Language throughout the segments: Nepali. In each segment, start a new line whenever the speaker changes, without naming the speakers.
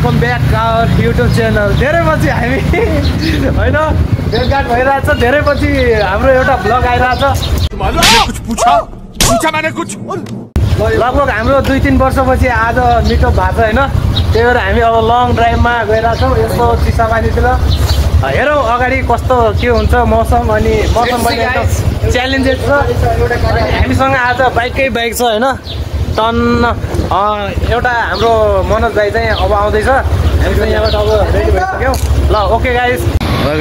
Welcome back our YouTube channel. धेरै पछि हामी हैन भेटघाट भइरहेछ, धेरै पछि हाम्रो एउटा ब्लग आइरहेछ। लगभग हाम्रो 2-3 वर्षपछि आज मिटअप भएको छ हैन। त्यही भएर हामी अब लङ ड्राइभमा गइरहेछौँ यस्तो चिसा पानीतिर। हेरौँ अगाडि कस्तो के हुन्छ मौसम, अनि मौसम पनि एकदम च्यालेन्जेस छ। हामीसँग आज बाइकै बाइक छ हैन। टन्न एउटा हाम्रो मनोज भाइ चाहिँ अब आउँदैछ। हामी चाहिँ यहाँबाट अब रेडी भइसक्यौँ। ल ओके गाइस।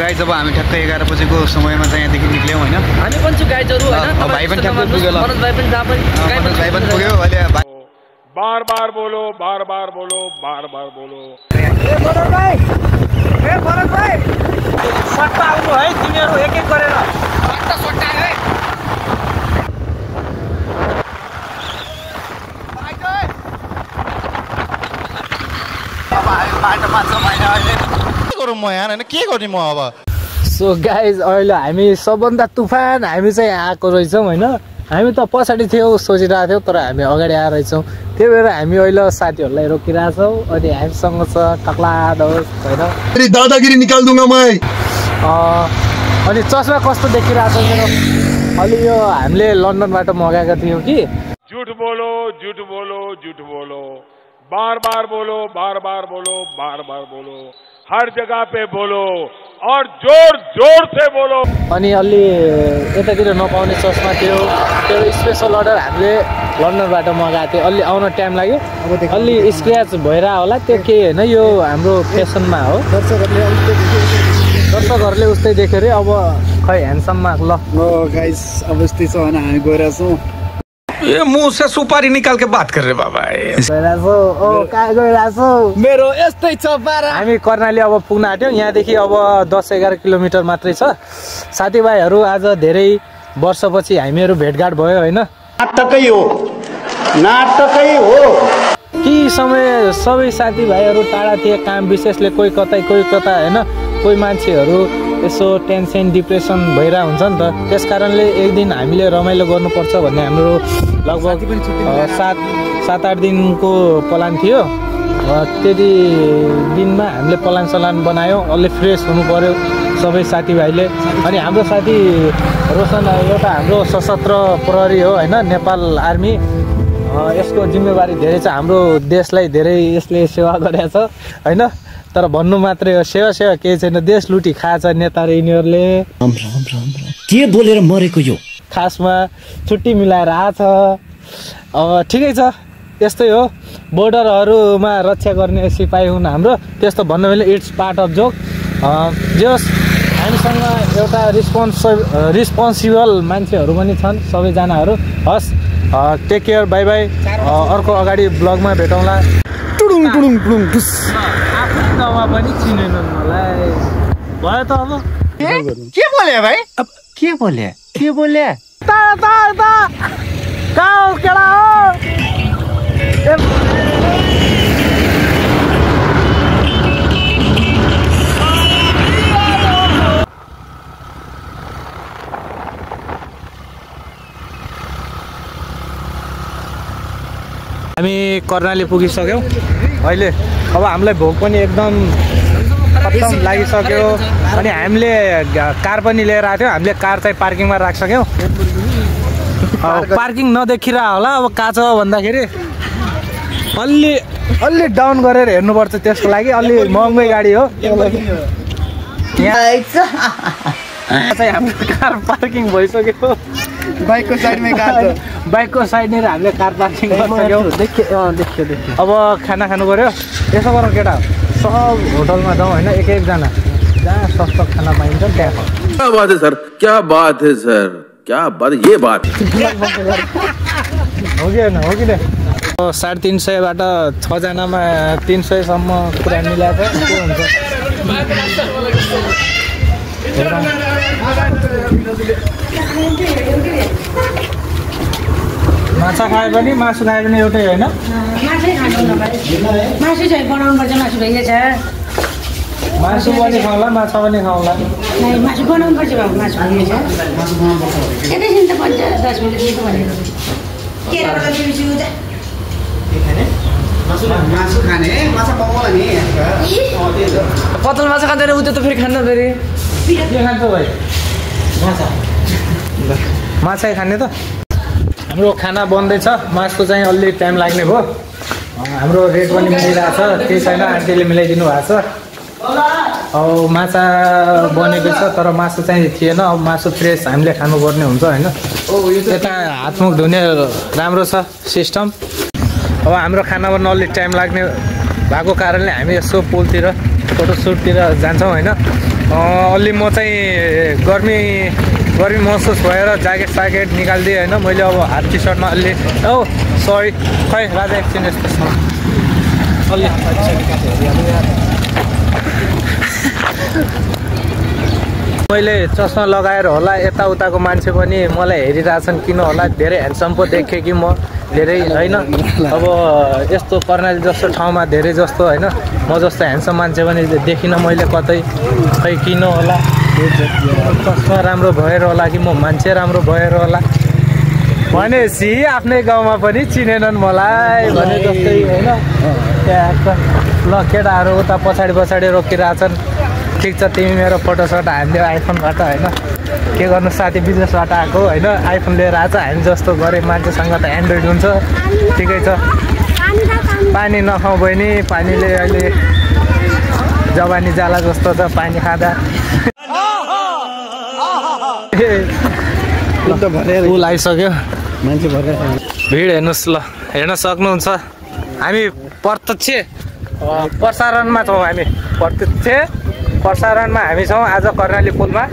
गाइज अब हामी ठ्याक्कै 11 बजेको समयमा चाहिँ यहाँदेखि निक्ल्यौँ होइन।
हामी पनि छु गाइजहरू होइन।
भाइ पनि ठ्याक्कै पुग्यो।
मनोज भाइ पनि जहाँ पनि
भाइ पनि पुग्यो। अहिले
बार बार बोलो, बार बार बोलो, बार बार बोलो।
ए मनोज भाइ, ए भरत भाइ, सट्टा आउनु है तिमीहरू एक एक गरेर। सट्टा है।
के गर्ने म अब।
सो गाइज अहिले हामी सबभन्दा तुफान हामी चाहिँ आएको रहेछौँ होइन। हामी त पछाडि थियौँ सोचिरहेको थियौँ, तर हामी अगाडि आएर रहेछौँ। त्यही भएर हामी अहिले साथीहरूलाई रोकिरहेछौँ। अनि हामीसँग छ टक्ला दोस्त होइन।
दादागिरी निकाल दूंगा मैं।
अनि चस्मा कस्तो देखिरहेको छ मेरो। अलि यो हामीले लन्डनबाट मगाएको थियौँ कि।
झूठ बोलो, झूठ बोलो, झूठ बोलो, बार बार बोलो, बार बार बोलो, बार बार बोलो, हर जगह पे बोलो और जोर जोर से बोलो।
अनि अलि यतातिर नपाउने चस्मा थियो, त्यो स्पेसल अर्डर हामीले लन्डनबाट मगाएको थियो। अलि आउन टाइम लाग्यो, अलि स्क्र्याच भइरहेको होला। त्यो केही होइन, यो हाम्रो फेसनमा हो। दर्शकहरूले उस्तै देख्यो अरे। अब खै ह्यान्डसममा ल
गाइस अब यस्तै छ होइन। हामी गइरहेछौँ।
ये मुंह से सुपारी निकाल के बात कर रहे बाबा।
मेरो यस्तै छ पारा। हामी कर्णाली अब पुग्न आँट्यौँ। यहाँदेखि अब 10-11 किलोमिटर मात्रै छ। साथीभाइहरू आज धेरै वर्षपछि हामीहरू भेटघाट भयो होइन।
नाटकै हो, नाटकै हो।
केही समय सबै साथीभाइहरू टाढा थिए काम विशेषले, कोही कतै कोही कता होइन। कोही मान्छेहरू यसो टेन्सन डिप्रेसन भइरहेको हुन्छ नि त। त्यस कारणले एक दिन हामीले रमाइलो गर्नुपर्छ भन्ने हाम्रो लगभग 7-8 दिनको प्लान थियो। त्यति दिनमा हामीले प्लान सलान बनायौँ। अलि फ्रेस हुनु पर्यो सबै साथीभाइले। अनि हाम्रो साथी रोशन एउटा हाम्रो सशस्त्र प्रहरी हो होइन, नेपाल आर्मी। यसको जिम्मेवारी धेरै छ, हाम्रो देशलाई धेरै यसले सेवा गरेको छ होइन। तर भन्नु मात्रै हो, सेवा सेवा केही छैन। देश लुटी खाएछ नेताहरू यिनीहरूले।
के बोलेर मरेको यो।
खासमा छुट्टी मिलाएर आछ। अब ठिकै छ, त्यस्तै हो। बोर्डरहरूमा रक्षा गर्ने सिपाही हुन् हाम्रो, त्यस्तो भन्नु भने इट्स पार्ट अफ जोक। जे होस्, हामीसँग एउटा रिस्पोन्सिबल मान्छेहरू पनि छन् सबैजनाहरू। हस्, टेक केयर, बाई बाई। अर्को अगाडि ब्लगमा भेटौँला। आफ्नो गाउँमा पनि चिनेनन् मलाई। भयो त अब
के बोले भाइ? अब के बोले? के बोले?
कहाँ हो केडा हो? हामी कर्णाली पुगिसक्यौँ अहिले। अब हामीलाई भोक पनि एकदम खत्तम लागिसक्यो। अनि हामीले कार पनि लिएर आएको थियौँ। हामीले कार चाहिँ पार्किङमा राखिसक्यौँ। पार्किङ नदेखिरह होला। अब कहाँ छ भन्दाखेरि अलि डाउन गरेर हेर्नुपर्छ, त्यसको लागि अलि महँगै गाडी हो। यहाँ चाहिँ हाम्रो कार पार्किङ भइसक्यो।
बाइकको साइडमै कार छ।
बाइकको साइडनिर हामीले कार पार्किङ गरिसक्यौँ। देखियो। अब खाना खानु पऱ्यो। यसो गरौँ केटा, सब होटलमा जाउँ होइन, एक एकजना जहाँ सस्तो खाना पाइन्छ त्यहाँ खाउँ।
क्या बात है सर, क्या बात है सर, क्या बात, ये बात
हो कि होइन? हो कि नै? 350बाट 6जनामा 300सम्म कुरा मिलाएको छ। के हुन्छ? माछा खाए पनि मासु खाए पनि एउटै होइन।
मासु चाहिँ बनाउनुपर्छ। मासु भइएछ।
मासु पनि खाउँला, माछा पनि खाउँला।
मासु बनाउनुपर्छ। मासु भइएछ। एकैछिन त बन्छ, 10 मिनट भनेको।
मासु खाने माछा पाउँला नि
कतल माछा खाँदैन उ त्यो त फेरि खान्न फेरि
के खान्छ भाइ माछा खाने त हाम्रो खाना बन्दैछ मासुको चाहिँ अलि टाइम लाग्ने भयो हाम्रो रेट पनि मिलिरहेको छ केही छैन आन्टीले मिलाइदिनु भएको छ अब माछा बनेको छ तर मासु चाहिँ थिएन अब मासु फ्रेस हामीले खानुपर्ने हुन्छ होइन यता हातमुख धुने राम्रो छ सिस्टम अब हाम्रो खाना बन्न अलि टाइम लाग्ने भएको कारणले हामी यसो पुलतिर फोटोसुटतिर जान्छौँ होइन अलि म चाहिँ गर्मी महसुस भएर ज्याकेट स्याकेट निकालिदिएँ होइन मैले अब हाफ टी सर्टमा अलि सरी खै राजा एकछिन यस्तो छ अलि मैले चस्मा लगाएर होला यताउताको मान्छे पनि मलाई हेरिरहेछन् किन होला धेरै ह्यान्डसम पो देखेँ कि म धेरै होइन अब यस्तो कर्णाली जस्तो ठाउँमा धेरै जस्तो होइन म जस्तो ह्यान्डसम मान्छे पनि देखिनँ मैले कतै खै किन होला चस्मा राम्रो भएर होला कि म मान्छे राम्रो भएर होला भनेपछि आफ्नै गाउँमा पनि चिनेनन् मलाई भने जस्तै होइन त्यहाँ ल केटाहरू उता पछाडि रोकिरहेछन् ठिक छ तिमी मेरो फोटोसोट हानिदियो आइफोनबाट होइन के गर्नु साथी विदेशबाट आएको होइन आइफोन लिएर आएको हामी जस्तो गरिब मान्छेसँग त एन्ड्रोइड हुन्छ ठिकै छ पानी नखाऊ बहिनी पानीले अहिले जवानी जाला जस्तो छ पानी खाँदा पुल आइसक्यो
मान्छे भर्खर
भिड हेर्नुहोस् ल हेर्न सक्नुहुन्छ हामी प्रत्यक्ष प्रसारणमा छौँ हामी प्रसारणमा हामी छौँ आज कर्णाली पुलमा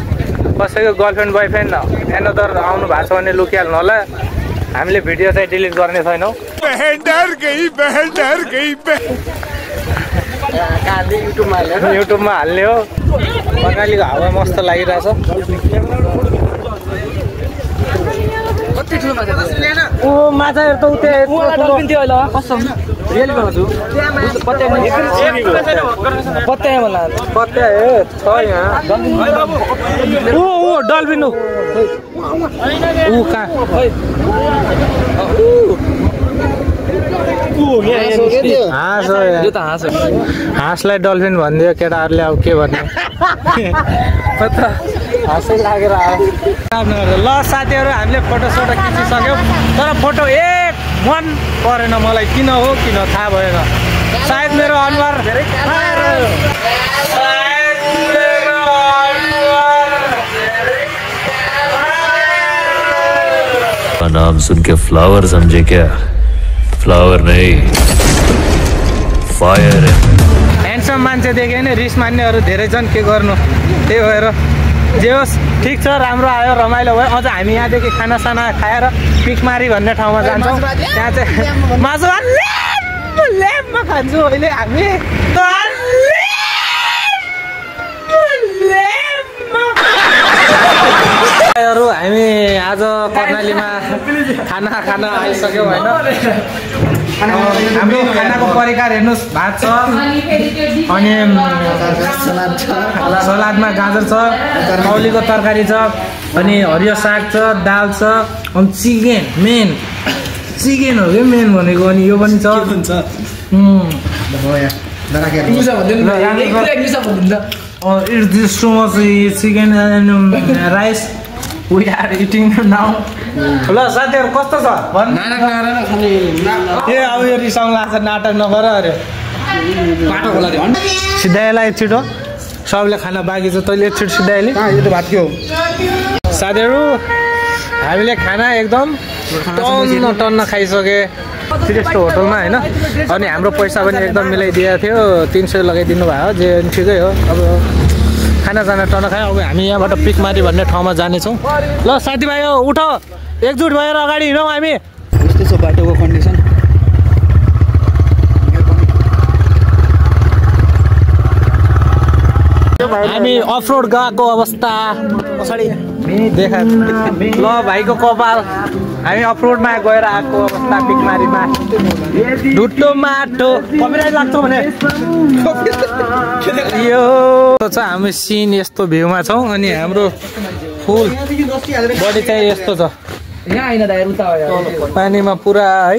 कसैको गर्लफ्रेन्ड बोयफ्रेन्ड एनदर आउनु भएको छ भने लुकिहाल्नु होला हामीले भिडियो चाहिँ डिलिट गर्ने छैनौँ युट्युबमा हाल्ने हो कर्णालीको हावा मस्त लागिरहेछ
कति ठुलो माछा
ओ माछाहरू त उतै
डल्फिन थियो अहिले कसम रियली भन्छु पत्याए होला
पत्याए छ यहाँ ओ डल्फिन ऊ कहाँ हाँसलाई डल्फिन भनिदियो केटाहरूले अब के भन्ने हाँसै लागेर आयो ल साथीहरू हामीले फोटोसोटो खिचिसक्यौँ तर फोटो एक मन परेन मलाई किन हो किन थाहा भएन सायद मेरो अनुहार
नाम सुन के फ्लावर समझे क्या फ्लावर नहीं फायर है
ह्यान्डसम मान्छे देखेँ नि रिस मान्नेहरू धेरै छन् के गर्नु त्यही भएर जे होस् ठिक छ राम्रो आयो रमाइलो भयो अझ हामी यहाँदेखि खानासाना खाएर पिकमारी भन्ने ठाउँमा जान्छौँ त्यहाँ चाहिँ मासु ल्याम्पमा खान्छौँ अहिले हामी हामी आज कर्णालीमा खाना खान आइसक्यौँ होइन हाम्रो खानाको परिकार हेर्नुहोस् भात छ अनि सलादमा गाजर छ मौलीको तरकारी छ अनि हरियो साग छ दाल छ अनि चिकन हो कि मेन भनेको अनि यो पनि छ It's this too much chicken and rice. We are eating now. ल साथीहरु कस्तो छ भन् ए अब यो रिसाउन लाग्छ नाटक नगर अरे पाटो होला रे सिधाइलाई छिटो सबले खाना बाँकी छ तैले छिटो सिधाइले यो त भात के हो साथीहरु हामीले खाना एकदम टन्न खाइसके श्रेष्ठ होटलमा हैन अनि हाम्रो पैसा पनि एकदम मिलाइदिएको थियो 300 लगाइदिनु भयो जे ठिकै हो अब खाना जाना टन्न खायो अब हामी यहाँबाट पिकमारी भन्ने ठाउँमा जानेछौँ ल साथीभाइ उठ एकजुट भएर अगाडि हिँडौँ हामी
यस्तो छ बाटोको कन्डिसन
हामी अफरोड गएको अवस्था पछाडि देखा ल भाइको कपाल हामी अफरोडमा गएर आएको अवस्था पिकमारीमा ढुट्टो माटो कपिराइट लाग्छ भने यो छ हामी सिन यस्तो भ्यूमा छौँ अनि हाम्रो फुल बडी चाहिँ यस्तो छ
यहाँ हैन दाइ उता हो
पानीमा पुरा है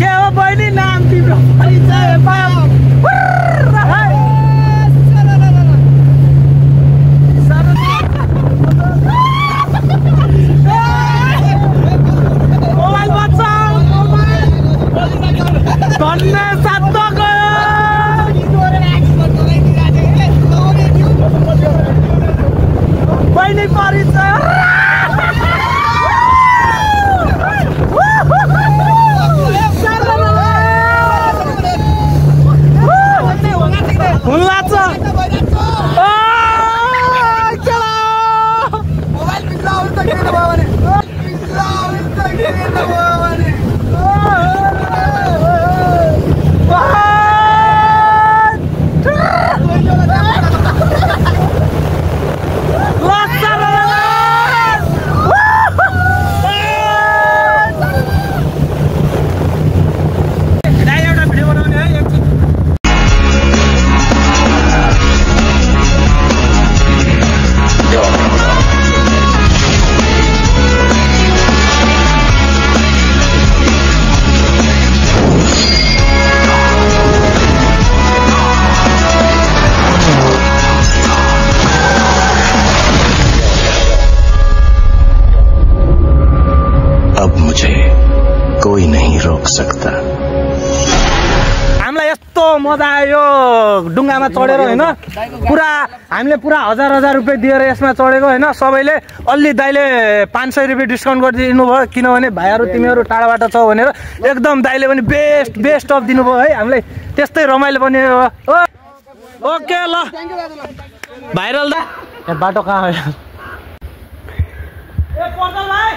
के हो बहिनी नाम तिम्रो परिचय मोबाइल बच्चा धन्य साथ बहिनी परिचय
सकता।
हामीलाई यस्तो मजा आयो डुङ्गामा चढेर होइन पुरा हामीले पुरा 1000 रुपियाँ दिएर यसमा चढेको होइन सबैले अलि दाइले 500 रुपियाँ डिस्काउन्ट गरिदिनु भयो किनभने भाइहरू तिमीहरू टाढाबाट छौ भनेर एकदम दाइले पनि बेस्ट अफ दिनुभयो है हामीलाई त्यस्तै रमाइलो पनि ओके ल भाइरल दा बाटो कहाँ हो भाइ